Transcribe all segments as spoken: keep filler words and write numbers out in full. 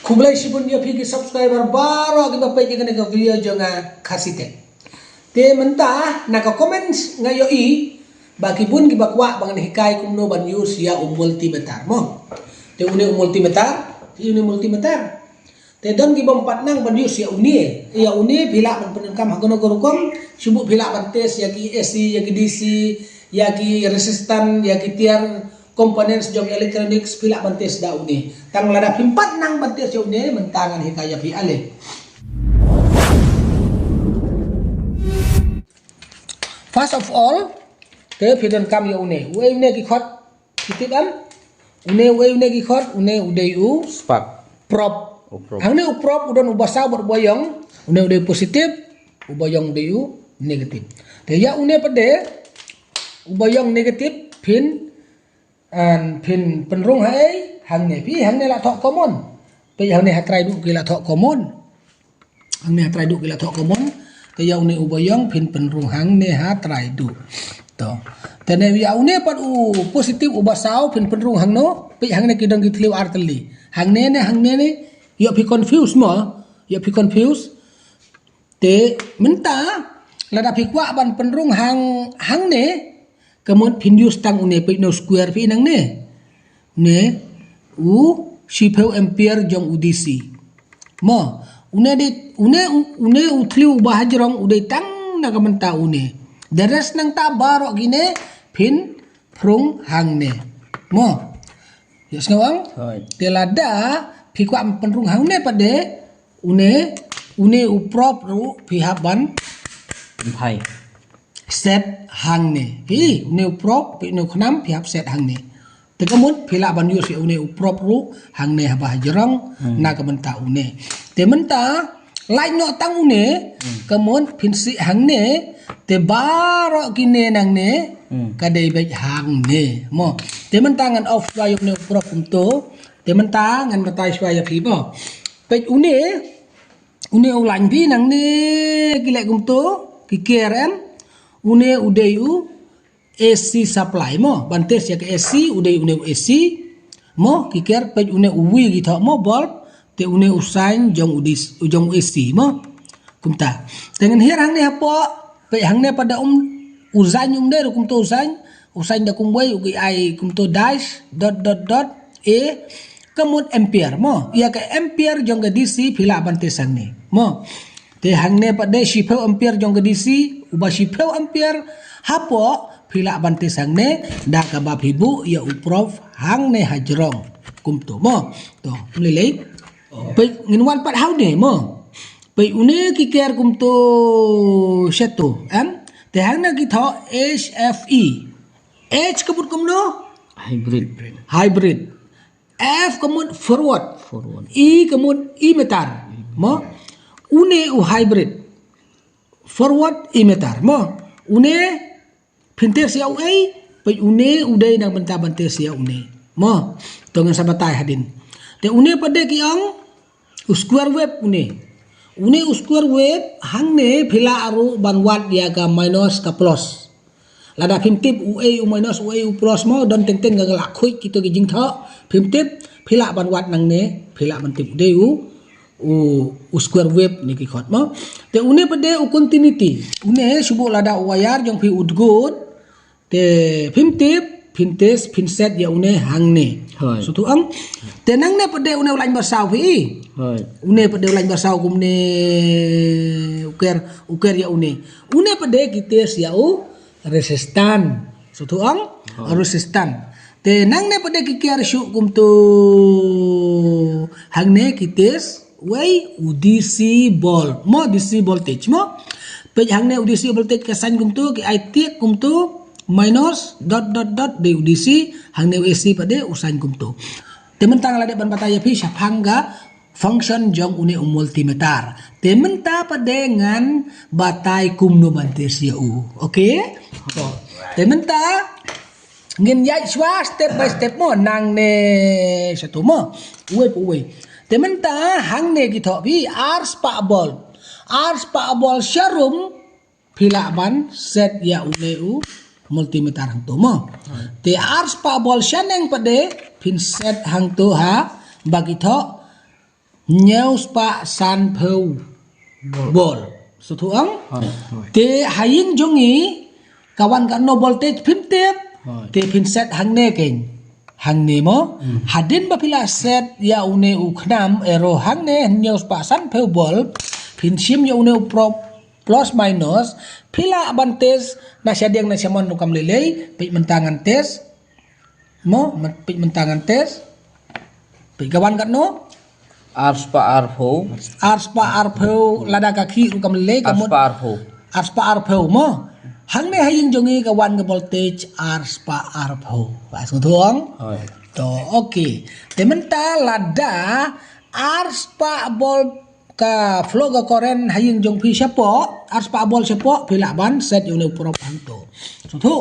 Khublei shibun ïa phi ki subscriber baroh kiba peit ïa kane ka video jong nga Khasi Tech. Te mynta na ka comments nga ïohi ba ki bun kiba kwah ba ngan hikai kumno ban use ïa u multimeter mo. Te une u multimeter, te une u multimeter. Te don kiba ym pat nang ban use ïa une, ïa une phi lah ban pyndonkam ha kano ka rukom, shu buh phi lah ban test ïa ki A C, ïa ki D C, ïa ki resistant, ïa ki tiar components jong electronics phi lah ban test da une. Tang lada phim pat nang ban test ïa une, mynta ngan hikai ïa phi ale. First of all, te phi donkam ïa une. Uei une ki khot, phi tip em? Une uei une ki khot, une u dei u Spark. Probe. U probe. Hangne u probe u don u basaw bad u baïong, une u dei positive, u baïong u dei u negative. Te ïa une pat de u baïong negative phin, an phin pynrung ha ei, hangne phi, hangne la thoh common. Phi hangne ha trai duh ki la thoh common. Hangne ha trai duh ki la thoh common. Te ïa une u baïong phin pynrung hangne ha trai duh. To. Te ne ïa une pat u positive u basaw phin pynrung hangno. Phi hangne ki don ki thliew ar tylli. Hangne ne, hangne ne. Ïa phi confuse mo. Ïa phi confuse. Te mynta lada phi kwah ban pynrung hang, hangne, ka mut phin use tang une, phi no square phi nangne. Ne u shiphew ampere jong u D C. Mo, une dei, une u, une u thliew ba hajrong u dei tang na ka mynta une. The rest nangta baroh kine phin pynrung hangne. Mo. Ïa sngew ang? Hoi. Te lada phi kwah pynrung hangne pat de, une, une u probe ruh phi hap ban Phai. Set hangne. Phi, une u probe, phi une u khnam, phi hap set hangne. Te ka mut phi lah ban use ïa une u probe ruh hangne haba hajrong na ka mynta une. Te mynta lait noh tang une, ka mut phin sih hangne, te baroh kine nangne, ka dei beit hangne. Mo. Te mynta ngan off shuwa ïa une u probe kumto. Te mynta ngan batai shuwa ïa phi mo. Peit une, une u line phi nangne ki leh kumto, ki ker em. Une u dei u A C supply mo, ban test ïa ka A C, u dei une u A C. Mo, ki ker peit une u wi ki thoh mo bulb, te une u sign jong u dis, jong u A C mo. Kumta. Te ngan hiar hangne hapoh, peit hangne pat da um, u sign um dei ruh kumto u sign, u sign da kumwei, u ki ai kumto dash, dot, dot, dot, A, ka mut ampere mo. Ïa ka ampere jong ka D C phi lah ban test hangne. Mo. Te hangne pat de shiphew ampere jong ka D C, uba shiphew ampere hapoh phi lah ban test hangne, da kaba phi buh ïa u probe hangne hajrong. Kumto mo. To, ym lei lei. Peit ngin wan pat hangne mo. Peit une ki ker kumto shato, em? Te hangne ki thoh H F E. H ka mut kumno? Hybrid. Hybrid. F ka mut forward. Forward. E ka mut emitter. Mo? Une u hybrid. Forward emitter. Mo? Une phin test ïa uei, peit une u dei na ka bynta ban test ïa une. Mo? To ngan sa batai hadien. Te une pat de ki ong u square wave une. Une u square wave hangne phi lah ruh ban wad ïa ka minus ka plus. Lada phim tip uei u minus uei u plus mo, don teng teng ka la khuid kito ki jingthoh. Phim tip, phi lah ban wad nangne, phi lah ban tip u dei u, u, u square wave ne ki khot mo. Te une pat de u continuity. Une shu buh lada u wire jong phi u dgut. Te phim tip, phin test, phin set ïa une hangne. Hoi. Sngewthuh ang. Te nangne pat de une u line basaw phi. Hoi. Une pat de u line basaw kumne u ker, u ker ïa une. Une pat de ki test ïa u resistant. Sngewthuh ang? Hoi. Resistant. Te nangne pat de ki ker shuh kumto hangne ki test wei u D C volt. Mo D C voltage mo. Peit hangne u D C voltage ka sign kumto, ki ai tick kumto, minus, dot, dot, dot, dei u D C, hangne u A C pat de u sign kumto. Te mynta nga la dep ban batai ïa phi shaphang ka function jong une u multimeter. Te mynta pat de ngan batai kumno ban test ïa u. Okay? To. Te mynta ngin ïaid shuwa step by step mo, nangne shato mo. Uwei pa uwei. Te mynta hangne ki thoh phi ar spah volt. Ar spah volt sharum phi lah ban set ïa une u multimeter hangto mo. Te ar spah volt shaneng pat de phin set hangto ha ba ki thoh Hynñiew spah sanphew volt. Sngewthuh ong? Hooid, hooid. Te ha ïing jong ngi ka wan katno voltage phin tip. Hooid. Te phin set hangne keiñ. Hangne mo. Hmm. Hadien ba phi la set ïa une u khnam arrow hangne hynñiew spah sanphew volt. Phin shim ïa une u probe plus minus. Phi lah ban test na shadien na shamon ruh kam lei lei. Peit mynta ngan test. Mo, peit mynta ngan test. Peit ka wan katno? Ar spah arphew. Ar spah arphew, lada ka khih ruh kam lei lei ka mut. Ar spah arphew. Ar spah arphew mo. Hangne ha ïing jong ngi ka wan ka voltage ar spah arphew. Ba sngewthuh ong? Hooid. To, okay. Te mynta lada ar spah volt ka flow ka current ha ïing jong phi shapoh, ar spah volt shapoh, phi lah ban set ïa une u probe hangto. Sngewthuh?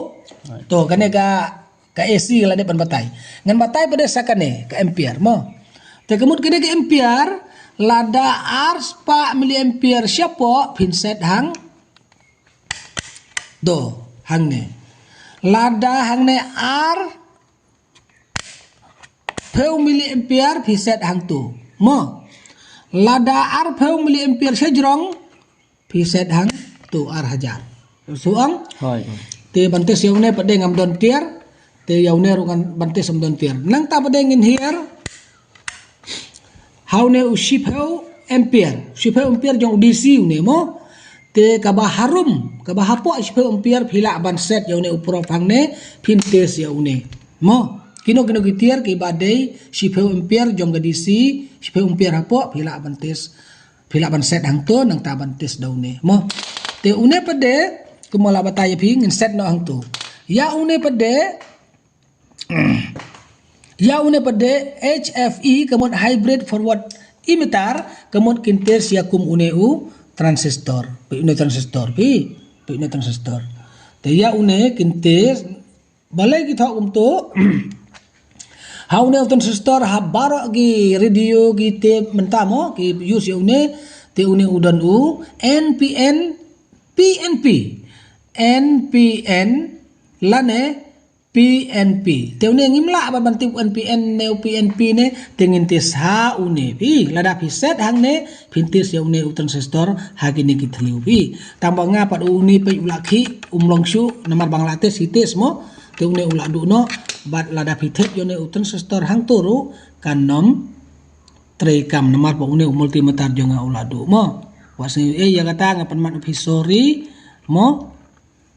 Hooid. To, kane ka Ka A C la dep ban batai. Ngan batai pat de sa kane ka ampere mo. Te ka mut kane ka ampere lada ar spah milliampere shapoh phin set hang. To, hangne. Lada hangne arphew milliampere phi set hangto. Mo. Lada arphew milliampere shajrong phi set hangto ar hajar. Sngewthuh ong? Hooid. Te ban test ïa une pat de ngam don tiar. Te ïa une ruh ngan ban test ngam don tiar. Nangta pat de ngin hiar ha une u shiphew ampere. Shiphew ampere jong u D C une mo. Te kaba harum, kaba hapoh shiphew ampere phi lah ban set ïa une u probe hangne phin test ïa une. Mo, kino kino ki tiar kiba dei shiphew ampere jong ka D C, shiphew ampere hapoh phi lah ban test. Phi lah ban set hangto nangta ban test da une. Mo. Te une pat de, kumba la batai ïa phi ngin set noh hangto. Ïa une pat de, ïa une pat de H F E ka mut hybrid forward emitter ka mut kin test ïa kum une u transistor. Phi une transistor, phi. Phi une transistor. Te ïa une kin test Balei ki thoh kumto? Ha une u transistor ha baroh ki radio ki tape mynta mo ki use ïa une, te une u don u N P N, P N P, N P N lane P N P. Te une ngim lah ban tip N P N ne u P N P ne, te ngin test ha une phi. Lada phi set hangne phin test ïa une u transistor ha kine ki thliew phi. Tang ba nga pat une peit u la khih um long shuh namar ba nga la test hi test mo. Te une u la duh noh bad lada phi test ïa une u transistor hangto ruh kan nym trei kam namar ba une u multimeter jong nga u la duh mo. Wat sngew ei ïa kata nga pynmat phi sorry mo.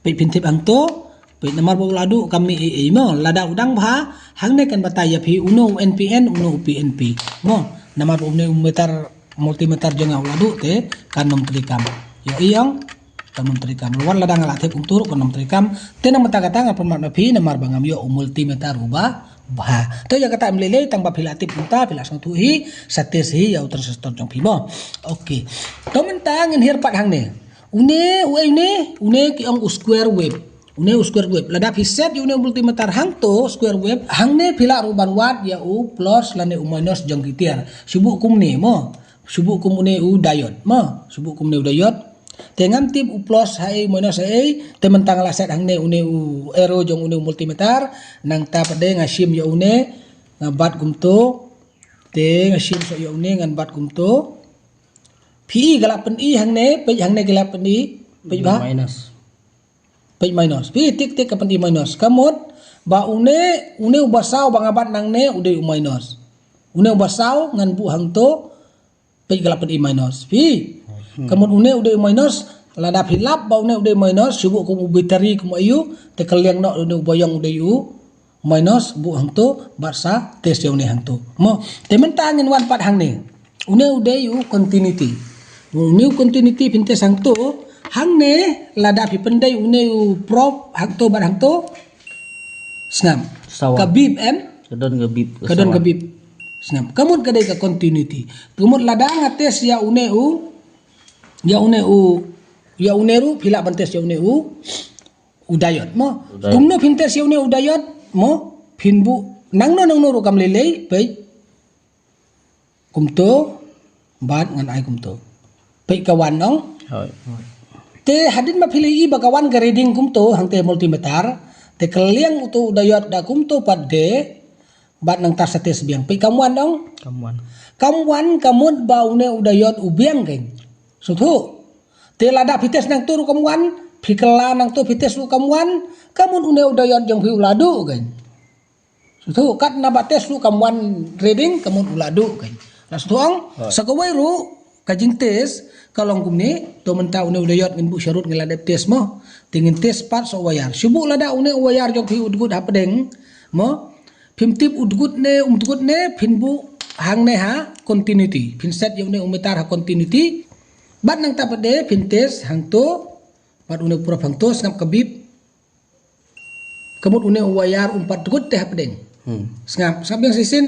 Peit phin tip hangto, peit namar ba u la duh kam mih ei ei mo, lada u dang bha, hangne kan batai ïa phi uno u N P N, uno u P N P. Mo, namar ba une u meter multimeter jong nga u la duh te kan nym trei kam. Ïohi ong, kan nym trei kam. Wat lada nga la tip kumto ruh kan nym trei kam. Te namar kata nga pynmat ma phi namar ba ngam ïoh u multimeter uba bha. Te ïa kata em lei lei tang ba phi la tip kumta phi la sngewthuh hi, sa test hi ïa u transistor jong phi mo. Okay. To mynta ngin hiar pat hangne. Une, uei une, une ki ong u square wave. Une u square wave. Lada phi set ïa une u multimeter hangto square wave, hangne phi lah ruh ban wad ïa u plus lane u minus jong ki tiar. Shu buh kumne mo. Shu buh kum une u diode mo. Shu buh kumne u diode. Te ngam tip u plus ha ei u minus ha ei. Te mynta nga la set hangne une u arrow jong une u multimeter. Nangta pat de nga shim ïa une. Nga bat kumto. Te nga shim soh ïa une ngan bat kumto. Phi i ka la pyni hangne, peit hangne ka la pyni, peit ba? Minus. Peit minus. Phi tik tik ka pyni minus. Ka mut ba une, une uba saw ba nga bat nangne u dei u minus. Une uba saw ngan buh hangto, peit ka la pyni minus. Phi. Hmm. Ka mut une u dei u minus, lada phi lap ba une u dei u minus, shu buh kum u battery kum aiu, te ka liang noh une uba ïong u dei u minus buh hangto, bad sa test ïa une hangto. Mo, te mynta ngin wan pat hangne. Une u dei u continuity. Une u continuity phin test hangto, hangne lada phi pyndei une u probe hangto bad hangto. Sngap. Sawa. Ka bip em? Ka don ka bip. Ka don ka bip. Sngap. Ka mut ka dei ka continuity. Ka mut lada nga test ïa une u, ïa une u, ïa une ruh phi lah ban test ïa une u u diode mo. U diode. Kumno phin test ïa une u diode mo, phin buh nangno nangno ruh kam lei lei, peit. Kumto, bad ngan ai kumto. Peit ka wan noh. Hooid. Te hadien ba phi la i ba ka wan ka reading kumto, hangte multimeter, te ka liang uto u diode da kumto pat de, Bad nangta sa test biang. Peit kam wan dong. Kam wan. Kam wan ka mut ba une u diode u biang kein. Sngewthuh. Te lada phi test nangto ruh kam wan, phi kylla nangto phi test ruh kam wan, ka mut une u diode jong phi u la duh kein. Sngewthuh, katba test ruh kam wan reading, ka mut u la duh kein. La sngewthuh ong? Sa kawei ruh, ka jingtest ka long kumne, to mynta une u diode ngin buh sharud ngin la dep test mo. Te ngin test pat sa u wire. Shu buh lada une u wire jong phi u dkut hapdeng mo. Phim tip u dkut ne um dkut ne, phin buh hangne ha continuity. Phin set ïa une u meter ha continuity. Bad nangta pat de phin test hangto. Bad une u probe hangto sngap ka bip. Ka mut une u wire um pat dkut te hapdeng. Sngap, sngap biang shisien.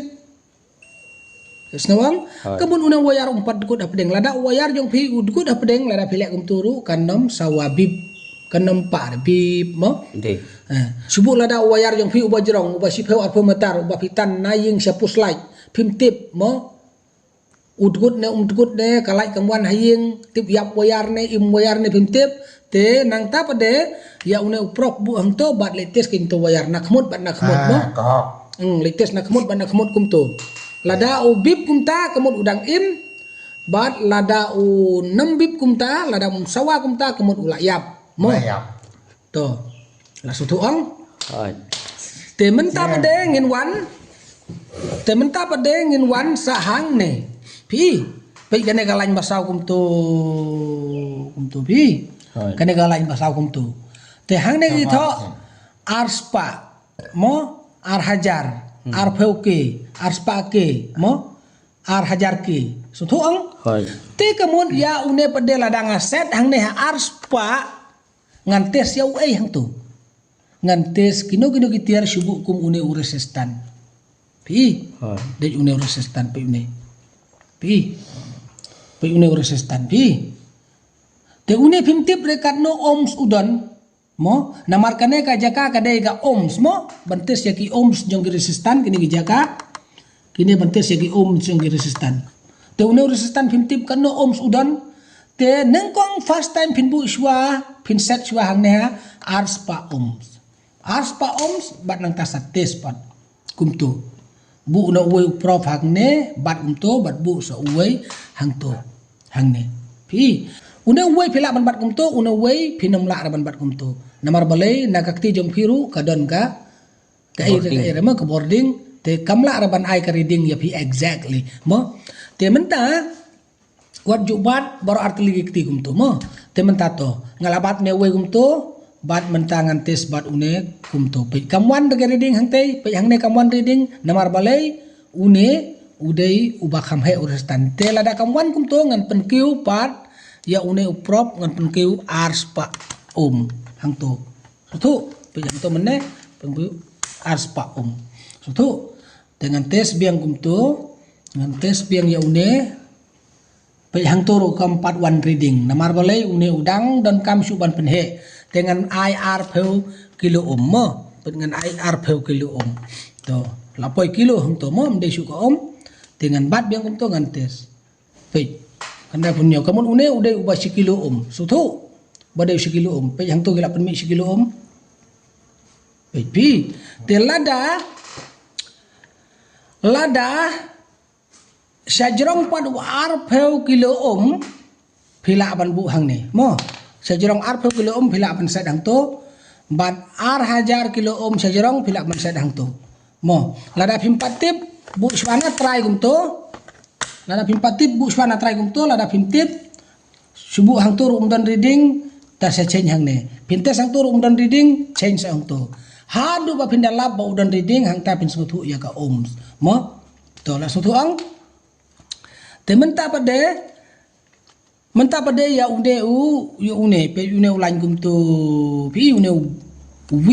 Sngewthuh ong? Ka mut une u wire um pat dkut hapdeng. Lada u wire jong phi u dkut hapdeng, lada phi leh kumto ruh kan ym sawa bip. Kan ym pat bip mo. Shu buh lada u wire jong phi uba jrong, uba shiphew arphew meter, uba phi tan na ïing sha post light. Phim tip mo. U dkut ne um dkut ne, ka light kam wan ha ïing, tip ïap wire ne, im wire ne phim tip. Te nangta pat de ïa une u probe buh hangto bad leit test kumto wire na khmut bad na khmut mo. Leit test na khmut bad na khmut kumto. Lada u bip kumta ka mut u dang im. Bad lada u nym bip kumta, lada um sawa kumta ka mut u la ïap mo. To. La sngewthuh ong? Te mynta pat de ngin wan. Te mynta pat de ngin wan sa hangne. Phi. Peit kane ka line ba saw kumto. Kumto phi. Kane ka line ba saw kumto. Te hangne ki thoh ar spah mo, ar hajar, arphew K, ar spah K mo, ar hajar K. Sngewthuh ong? Te ka mut ïa une pat de lada nga set hangne ha ar spah. Ngan test ïa uei hangto. Ngan test kino kino ki tiar shu buh kum une u resistan. Phi. Dei une u resistan phi une. Phi. Phi une u resistan phi. Te une phim tip re katno ohms u don. Mo, namar kane ka jaka ka dei ka ohms mo. Ban test ïa ki ohms jong ki resistan kine ki jaka. Kine ban test ïa ki ohms jong ki resistan. Te une u resistan phim tip katno ohms u don. Te nyngkong first time phin buh shuwa, phin set shuwa hangne ha ar spah ohms. Ar spah ohms bad nangta sa test pat. Kumto. Buh na uwei u probe hangne bad kumto bad buh sa uwei hangto. Hangne. Phi. Une uwei phi lah ban bat kumto, une uwei phin ym lah re ban bat kumto. Namar balei na ka kti jong phi ruh ka don ka Ka ei, ka ei re mo, ka bording. Te kam lah re ban ai ka reading ïa phi exactly mo. Te mynta wat ju bat baroh artylli ki kti kumto mo. Te mynta to nga la bat ne uwei kumto. Bad mynta ngan test bad une kumto. Peit kam wan re ka reading hangtei. Peit hangne kam wan reading. Namar balei une u dei uba kham heh u resistan. Te lada kam wan kumto ngan pynkiew pat ïa une u probe ngan pynkiew ar spah ohm hangto. Sngewthuh, peit hangto mynne, pynbu ar spah ohm. Sngewthuh, te ngan test biang kumto, ngan test biang ïa une, peit hangto ruh kam pat wan reading. Namar balei une u dang donkam shuh ban pynheh. Te ngan ai arphew kilo ohm mo, peit ngan ai arphew kilo ohm. To, la poi kilo hangto mo, ym dei shuh ka ohm. Te ngan bat biang kumto ngan test. Peit. Khyndai phew hynñiew. Ka mut une u dei uba shi kilo ohm. Sngewthuh. Ba dei shi kilo ohm. Peit hangto ki la pynmih shi kilo ohm. Peit phi. Te lada. Lada. Shajrong pat u arphew kilo ohm. Phi lah ban buh hangne. Mo. Shajrong arphew kilo ohm phi lah ban set hangto. Bad ar hajar kilo ohm shajrong phi lah ban set hangto. Mo, lada phim pat tip, buh shuwa na trai kumto. Lada phim pat tip, buh shuwa na trai kumto, lada phim tip. Shu buh hangto ruh um don reading, ta sa change hangne. Phin test hangto ruh um don reading, change sa hangto. Haduh ba phin da lap ba u don reading, hangta phin sngewthuh ïa ka ohms. Mo, to la sngewthuh ong. Te mynta pat de, Mynta pat de ïa une u, ïa une, peit une u line kumto, phi une u, u V,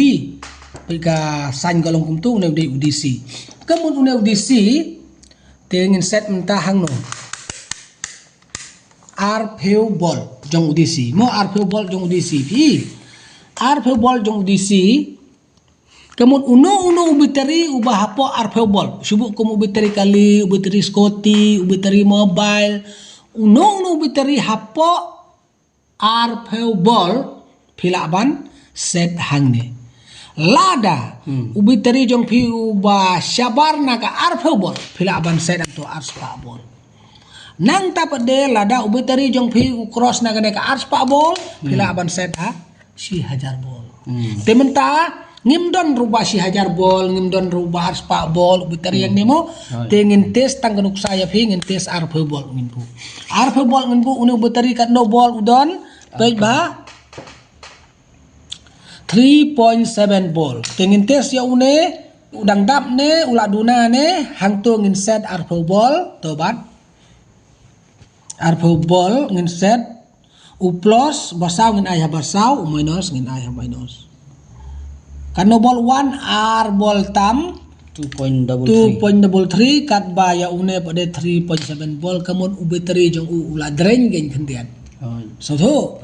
peit ka sign ka long kumto, une u dei u D C. Ka mut une u D C, te ngin set mynta hangno. Arphew volt, jong u D C. Mo arphew volt jong u D C, phi. Arphew volt jong u D C, Ka mut uno uno u battery uba hapoh arphew volt. Shu buh kum u battery kali, u battery scooty, u battery mobile. Uno uno u battery hapoh arphew volt phi lah ban set hangne. Lada u battery jong phi uba shabar na ka arphew volt, phi lah ban set hangto arspah volt. Nangta pat de lada u battery jong phi u cross na kane ka arspah volt, phi lah ban set ha shi hajar volt. Te mynta ngim don ruh ba shi hajar volt, ngim don ruh ba arspah volt u battery hangne mo. Te ngin test tang ka nuksa ïa phi, ngin test arphew volt ngin buh. Arphew volt ngin buh, une u battery katno volt u don? Peit ba three point seven volt. Te ngin test ïa une, u dang dap ne, u la duna ne, hangto ngin set arphew volt, to bad arphew volt ngin set, u plus ba saw ngin ai ha ba saw, u minus ngin ai ha minus. Katno volt u wan? Ar volt tam two point double three. Two point double three, katba ïa une pat de three point seven volt, ka mut u battery jong u u la drain kein khyndiat. Sngewthuh?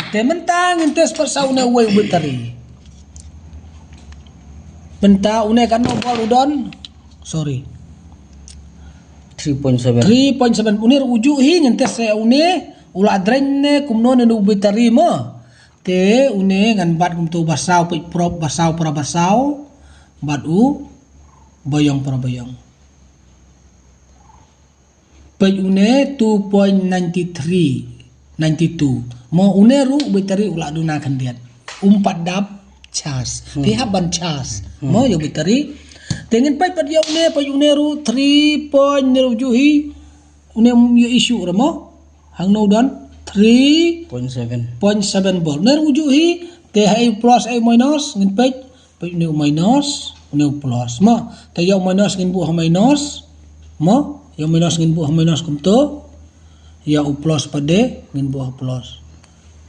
Te mynta ngin test pat sa une uwei u battery. Mynta une katno volt u don? Sorry. Three point seven. Three point seven. Une ruh u juh hi, ngin test sa une u la drain ne kumno ne u battery mo. Te une ngan bat kumto ba saw, peit, prop ba saw para ba saw, bad u baïong para baïong. Peit une two point nine three, nine two. Mo une ruh u battery u la duna khyndiat. Um pat dap charge. Phi hap ban charge mo ïa u battery. Te ngin peit pat ïa une, peit une ruh three point, une ruh u juh hi. Une um ïoh issue re mo. Hangno u don? Three point seven volt. Une ruh u juh hi. Te ha ei plus ei minus ngin peit. Peit une u minus, une u plus. Mo, te ïa u minus ngin buh ha minus. Mo, ïa u minus ngin buh ha minus kumto. Ïa u plus pat de ngin buh ha plus.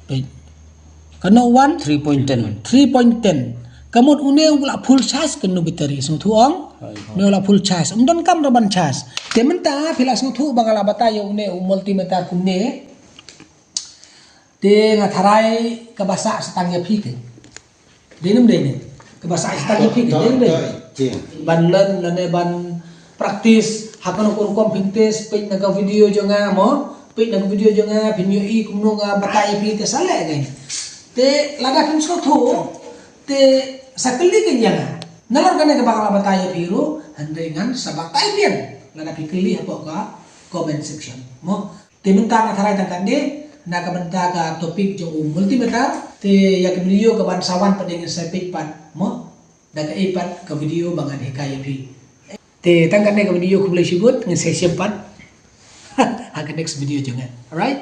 Peit. Katno u wan? Three point ten. Three point ten. Ka mut une u la full charge kein u battery, sngewthuh ong? Une u la full charge. Um donkam ruh ban charge. Te mynta phi la sngewthuh ba nga la batai ïa une u multimeter kumne. Te nga tharai kaba sah sa tang ïa phi kein. Dei ne ym dei ne? Kaba sah sa tang ïa phi kein, dei ne ym dei? Ban learn lane ban practice ha kano ka rukom phin test, peit na ka video jong nga mo, peit na ka video jong nga, phin ïohi kumno nga batai ïa phi, te sa leh kein. Te lada phim sngewthuh te sa kylli kein ïa nga. Nalor kane kaba nga la batai ïa phi ruh, hynrei ngan sa batai biang lada phi kylli hapoh ka comment section mo. Te mynta nga tharai tang katne na ka bynta ka topic jong u multimeter. Te ïa ka video kaban sa wan pat de ngin sa peit pat mo, da kaei pat ka video ba ngan hikai ïa phi. Te tang katne ka video, khublei shibun, ngin sa ïashem pat ha ka next video jong nga. Alright.